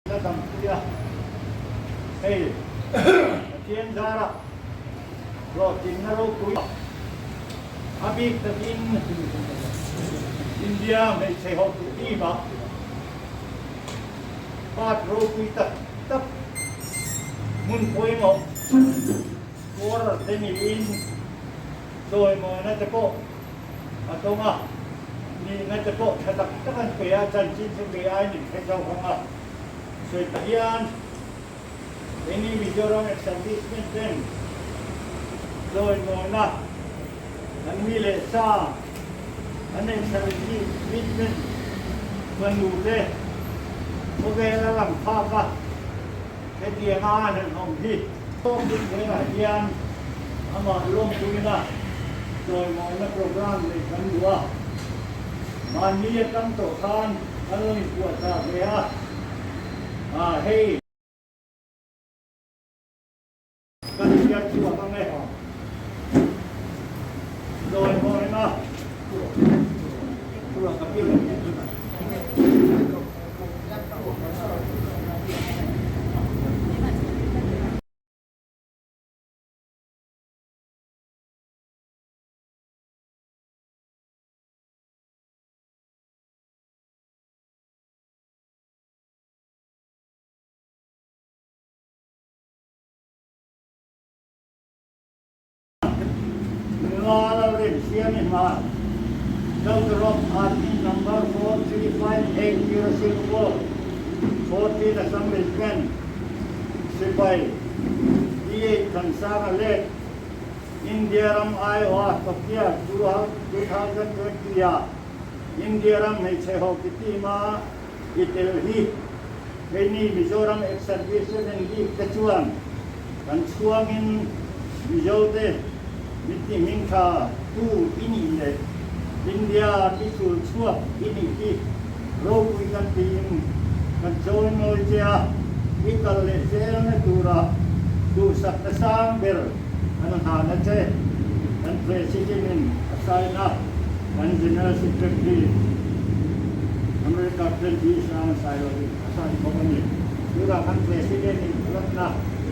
La dampui a, hei Pathian zarah hlawhtlinna ropui a bik takin India hmeichhe hotu team ah part ropui tak tak hmun pawimawh scorer te niin chawimawina te pawh a tawng a, nihna te pawh tha tak tak an pe a, chanchin chu kei aiin in hre zauh hawng a. Sawi ta hian Eni Mizoram Ex-Servicemen ten chawimawina an mi leh sa an Ex-Servicemen fanu te khawvel a lang phak a, hetianga an han awm hi. Tawk velah hian amah lawmpuina chawimawina programme neih kan duh a, mahni atang tawh khan kan lo inpuahchah ve a, ah hei kan hriat chhuak ang e, chawimawina Nula Lalrinsiami hmar, Zoturok Admin Number 4358064, 14 Assam Regiment, Sipai, PH Thansanga leh India ram aiawha Tokyo 2020 ah India ram hmeichhe hockey team-a i tel hi keini Mizoram Ex-Servicemen League te chuan kan chhuangin Mizote mitni hmingtha tu i nih leh India tisul chhuak i nih hi ropui kan tiin kan chawimawi che a, i kal leh zelna tura duhsakna sang ber kan nghahna che kan President-in a sign a, kan General Secretary America President Sang Sailoin a sign bawk a ni. Tunah kan President-in rawtna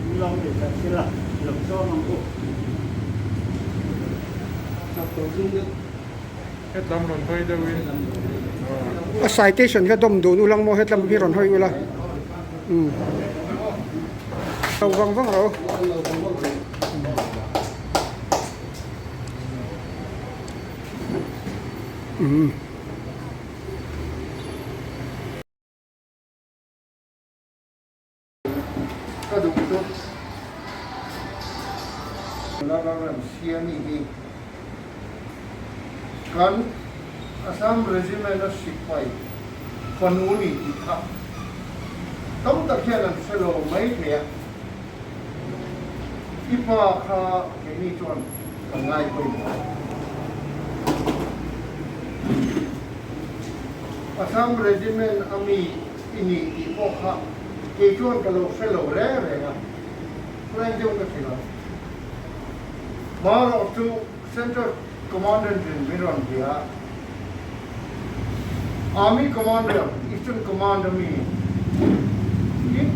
min lo neih sak sila i lo sawm ang u. Hetlam rawn hawi deuhin A citation kha dawm dun ulang maw hetlam hi rawn hawi ula umm lo vang vang ro umm. Ka duh chu Lalramsiami hi kan Assam Regiment a sipai fanu ni tih kha tam tak hian an hre lo mai thei a, i pa kha keini chuan kan ngai pawimawh a. Assam Regiment a mi I nih tih pawh kha kei chuan ka lo hre lo reng reng a, plan deuh ka hrilh ang. Hmarawh chu Central Commandant in min rawn bia a, Army Commander, Eastern Command a mi in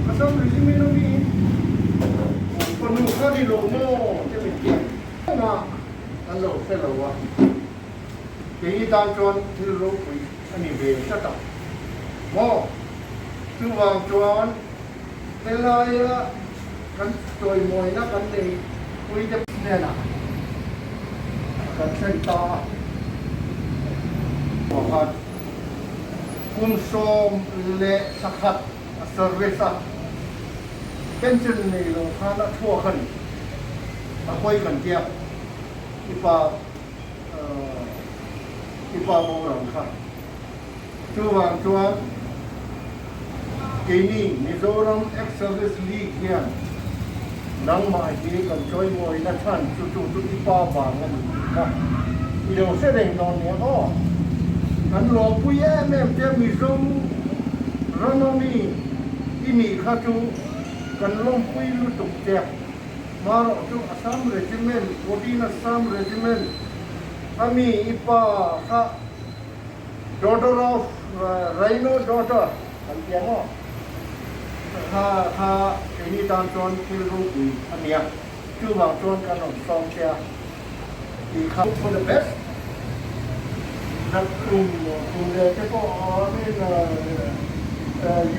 Assam Regiment a mi fanu kha ni lo maw te min ti a, engah an lo hre lo a, keini tan chuan thil ropui a ni ve tlat ang maw? Chuvang chuan helaia kan chawimawina kan nei puite hnenah kan thlen ta a, pakhat kum 11 a service a, pension nei lo khan a chhuak a ni, a pawi kan tia i pa. I pa boral kha. Chuvang chuan keini Mizoram Ex-Service League hian nangmah hi kan chawimawina chhan chu chu chu i pa vang a ni tih kha I lo hre reng dawn nia aw. Kan lawmpui em em che Mizo ram ami i nih kha chu kan lawmpui lutuk che. Marawh chu Assam Regiment, Fourteen Assam Regiment ami i pa kha Daughter of Rhino Daughter kan ti ang aw. Kha kha keini tan chuan thil ropui a nia. Chuvang chuan kan rawn sawm che a tih kha. Hope for the best. Nakkum kum leh te pawh I mean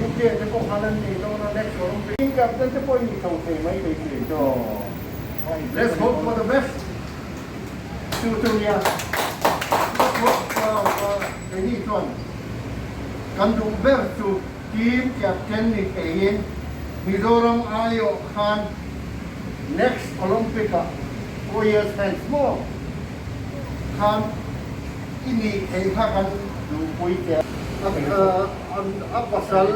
UK te pawh khan an nei dawn a next Olympic. Team captain te pawh i ni tho thei mai thei thin. Let's hope for the best. Chu chu nia. Let's hope keini chuan kan duh ber chu team captain ni theiin Mizoram aiawh khan Next Olympic ah Koyes hands maw khan i nih theih kha kan duhpui che a, a pasal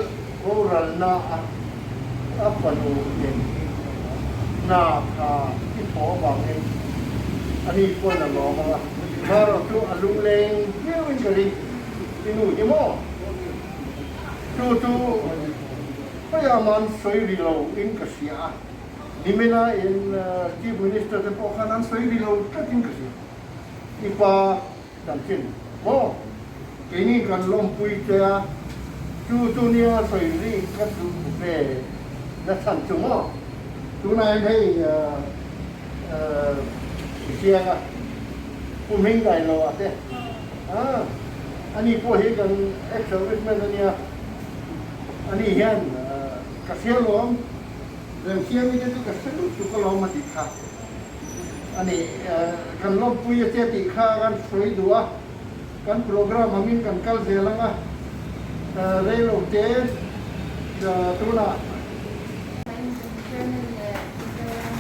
boralna a a fanu in hna tha i thawh avangin a ni pawn a lawm ang a, marawh chu a lungleng viau in ka ring i nu hi maw chu chu Hei aman sawi ri lo in ka hria a, nimina in Chief Minister te pawh khan an sawi ri lo tlat in ka hria. I pa chanchin maw? Keini kan lawmpui che a, chu chu nia sawi ri ka duh ve na chhan chu maw? Tunah hian hei i chiang a, Pu Hming Dailoa te, ani pawh hi kan ex-serviceman a nia. Ani hian ka hria lawm, Remsiami te chu ka hre lut tuk alawm a tih kha. Ani kan lawmpui a che tih kha kan sawi duh a, kan program angin kan kal zel ang a, reilo te tunah. Chairman leh Mizoram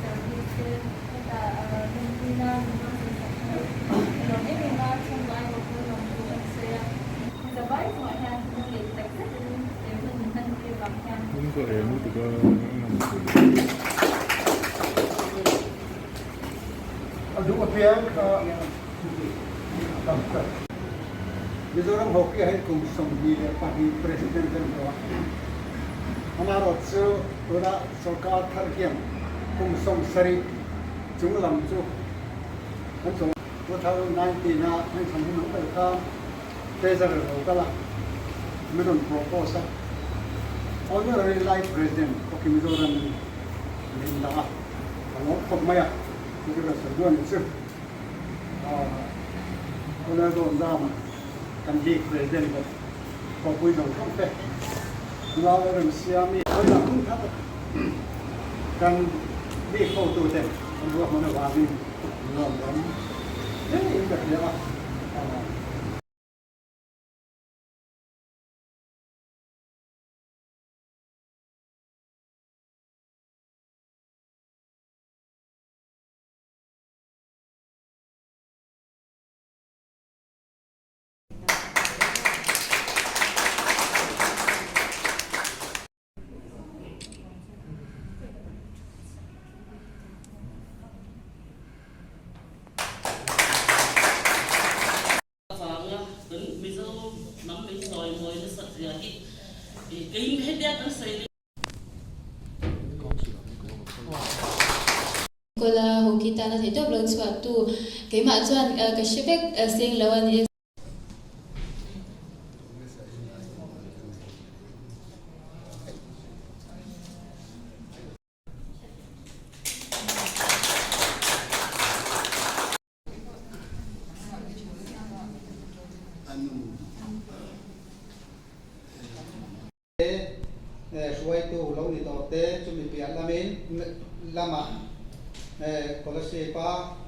Service te hetah lawmpuina min rawn sawisak chu ka lawm em em a, chhungkaw aiawh pawh lawmtu an sawi a. Zavai chungah hian lung leh tak zetin he hun min hman tir vang hian Ka eng lutuk a ngam thei. A duh apiang kha Mizoram hockey ah hian kum 22 President a ni tawh a. Amaherawhchu tuna sorkar thar hian kum 70 chung lam chu an chawl. 2019 a an thlan hun ang ber khan Treasurer lo kal a, min rawn propose a, Honorary Life President Hockey Mizoram in min dah a, ka lawm khawp mai a, chu chu ka sawi duan ni chu. Honorable Zama kan League President leh Khawpui zawng zawng te, Nau Remsiami, Vawilah hmun khat kan League hotute an ruahman avangin nuam lam hle in ka hria a. Avanga kan Mizo hnam min chawimawi nasat zia hi kei hetia kan sawi leh. Kawla hockey tana thei tawp lo chhuah tu keimah chuan ka hre vek seng lo a ni. Hruaitu lo ni tawh te chumi piah lamin lamah Kolasib-a.